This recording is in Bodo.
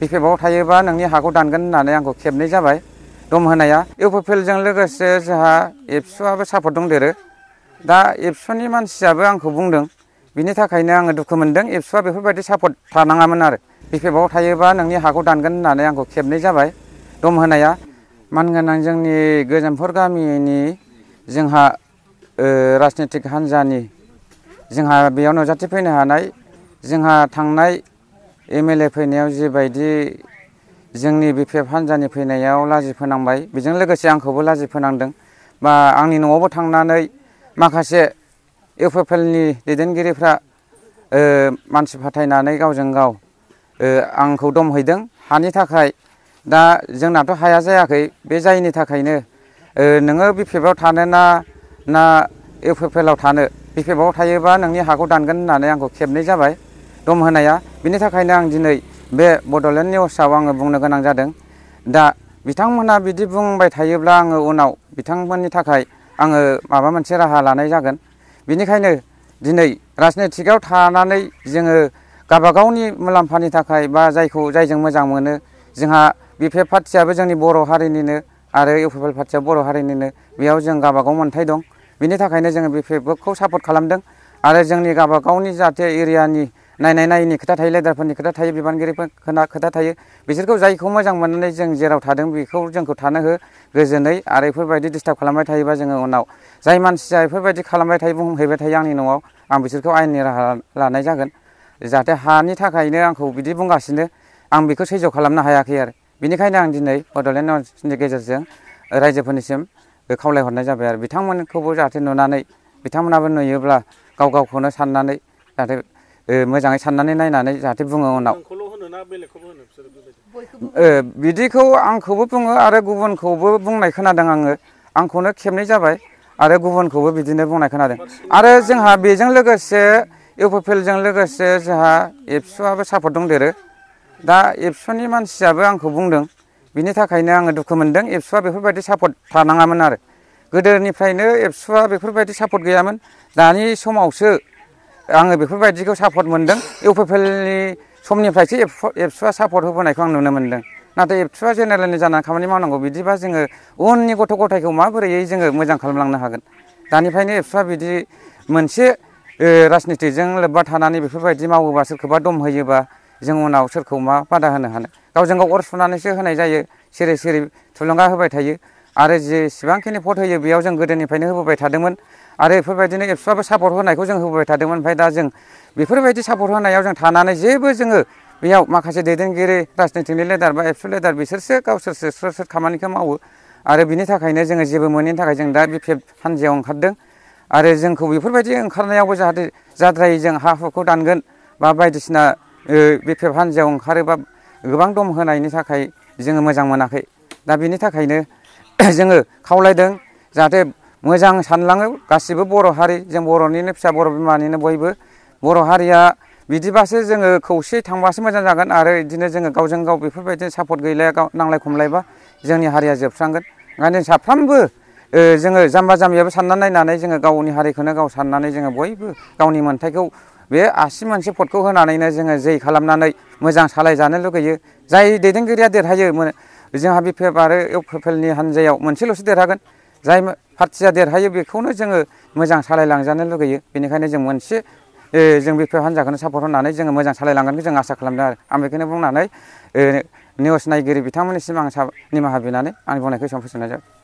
बिपिएफआव थायोबा नोंनि हाखौ दानगोन होननानै आंखौ खेबनै जाबाय दम होनाया। इउपिपिएलजों लोगोसे जोंहा एबसुआबो सापर्ट दंदेरो। दा एबसुनि मानसियाबो आंखौ बुंदों, बिनि थाखायनो आङो दुखु मोनदों। एबसुआ बेफोरबायदि सापर्ट थानाङामोन आरो। बिपिएफआव थायोबा नोंनि हाखौ दानगोन होननानै आंखौ खेबनै जाबाय दम होनाया। मानगोनां जोंनि गोजोनपुर गामिनि जोंहा राजनितिक हान्जानि जोंहा बेयाव नुजाथि फैनो हानाय, जोंहा थांनाय एमएलए फैनायाव जिबायदि जोंनि बिपिएफ हान्जानि फैनायाव लाजि फोनांबाय, बेजों लोगोसे आंखौबो लाजि फोनांदों। बा आंनि न'आवबो थांनानै माखासे इउपिपिएलनि दैदेनगिरिफ्रा मानसि फाथायनानै गावजों गाव आंखौ दमहैदों हानि थाखाय। दा जोंनाथ' हाया जायाखै, बे जायैनि थाखायनो नोङो बिपिएफआव थानो ना इउपिपिएलआव थानो, बिपिएफआव थायोबा नोंनि हाखौ दानगोन होननानै आंखौ खेबनै जाबाय दम होनाया। बिनि थाखायनो आं दिनै बे बड'लेण्ड निउसाव आङो बुंनो गोनां जादों। दा बिथांमोनहा बिदि बुंबाय थायोब्ला आङो उनाव बिथांमोननि थाखाय आङो माबा मोनसे राहा लानाय जागोन। बिनिखायनो दिनै राजनितिकआव थानानै जोङो गावबागावनि मुलाम्फानि थाखाय बा जायजों मोजां मोनो, जोंहा बिपिएफ पार्टियाबो जोंनि बर' हारिनिनो आरो इउपिपिएल पार्टिया बर' हारिनिनो, बेयाव जों गावबागाव मोन्थाय दं। बिनि थाखायनो जोङो बिपिएफखौ सापर्ट खालामदों। आरो जोंनि गावबागावनि जाहाथे एरियानि नायनाय नायैनि खोथा थायो, लिडारफोरनि खोथा थायो, बिबानगिरिफोरनि खोथा थायो। बिसोरखौ जायखौ मोजां मोननानै जों जेराव थादों बेखौ जोंखौ थानो हो गोजोनै। आरो बेफोरबायदि डिस्टार्ब खालामबाय थायोबा जोङो उनाव जाय मानसिया बेफोरबायदि खालामबाय थायो, बुंहैबाय थायो आंनि न'आव, आं बिसोरखौ आयेननि राहा लानाय जागोन। जाहाथे हानि थाखायनो आंखौ बिदि बुंगासिनो, आं बेखौ सैज्य खालामनो हायाखै आरो। बिनिखायनो आं दिनै बड'लेण्ड निउसनि गेजेरजों रायजोफोरनिसिम खावलायहरनाय जाबाय आरो बिथांमोनखौबो जाहाथे नुनानै बिथांमोनाबो नुयोब्ला गावखौनो साननानै जाहाथे मोजाङै साननानै नायनानै जाहाथे बुङो उनाव। बिदिखौ आंखौबो बुङो आरो गुबुनखौबो बुंनाय खोनादों आङो। आंखौनो खेबनै जाबाय आरो गुबुनखौबो बिदिनो बुंनाय खोनादों। आरो जोंहा बेजों लोगोसे इउपिपिएलजों लोगोसे जोंहा एबसुआबो सापर्ट दंदेरो। दा एबसुनि मानसियाबो आंखौ बुंदों, बिनि थाखायनो आङो दुखु मोनदों। एबसुआ बेफोरबायदि सापर्ट थानाङामोन आरो। गोदोनिफ्रायनो एबसुआ बेफोरबायदि सापर्ट गैयामोन। दानि समावसो आङो बेफोरबायदिखौ सापर्ट मोनदों। इउपिपिएलनि समनिफ्रायसो एबसुआ सापर्ट होबोनायखौ आं नुनो मोनदों। नाथाय एबसुआ जेनेरेलनि जानानै खामानि मावनांगौ। बिदिबा जोङो उननि गथ' गथायखौ माबोरैयै जोङो मोजां खालामलांनो हागोन। दानिफ्रायनो एबसुआ बिदि मोनसे राजनितिजों लोब्बा थानानै बेफोरबायदि मावोबा, सोरखौबा दम होयोबा, जों उनाव सोरखौ मा बादा होनो हानो। गावजों गाव अर सुनानैसो होनाय जायो, सिरि सिरि थुलुंगा होबाय थायो। आरो जेसेबांखिनि भट होयो बेयाव जों गोदोनिफ्रायनो होबोबाय थादोंमोन। आरो बेफोरबायदिनो एबसुआबो सापर्ट होनायखौ जों होबोबाय थादोंमोन। ओमफ्राय दा जों बेफोरबायदि सापर्ट होनायाव जों थानानै जेबो जोङो बेयाव माखासे दैदेनगिरि, राजनितिकनि लिडार बा एबसु लिडार बिसोरसो गावसोरसो सोर खामानिखौ मावो। आरो बिनि थाखायनो जोङो जेबो मोनैनि थाखाय जों दा बिपिएफ हान्जायाव ओंखारदों। आरो जोंखौ बेफोरबायदि ओंखारनायावबो जाहाथे जाद्रायै जों हा हुखौ दानगोन बा बायदिसिना बिपिएफ हान्जायाव ओंखारोबा गोबां दम होनायनि थाखाय जोङो मोजां मोनाखै। दा बिनि थाखायनो जोङो खावलायदों जाहाथे मोजां सानलाङो। गासिबो बर' हारि, जों बर'निनो फिसा, बर' बिमानिनो बयबो। बर' हारिया बिदिबासो जोङो खौसेयै थांबासो मोजां जागोन। आरो बिदिनो जोङो गावजों गाव बेफोरबायदिनो सापर्ट गैलाया, नांलाय खमलायबा जोंनि हारिया जोबस्रांगोन। ओंखायनो साफ्रोमबो जोङो जाम्बा जाम्बियाबो साननानै नायनानै जोङो गावनि हारिखौनो गाव साननानै जोङो बयबो गावनि मोन्थायखौ बे आसि मोनसे भटखौ होनानैनो जोङो जै खालामनानै मोजां सालायजानो लुगैयो। जाय दैदेनगिरिया देरहायो, जोंहा बिपिएफ आरो इउपिपिएलनि हान्जायाव मोनसेल'सो देरहागोन। जाय पार्टिया देरहायो बेखौनो जोङो मोजां सालायलांजानो लुगैयो। बेनिखायनो जों मोनसे जों बिपिएफ हान्जाखौनो सापर्ट होनानै जोङो मोजां सालायलांगोनखौ जों आसा खालामदों आरो। आं बेखौनो बुंनानै निउस नायगिरि बिथांमोननिसिम आं निमाहा बिनानै आंनि बुंनायखौ एसेयावनो फोजोबनाय जाबाय।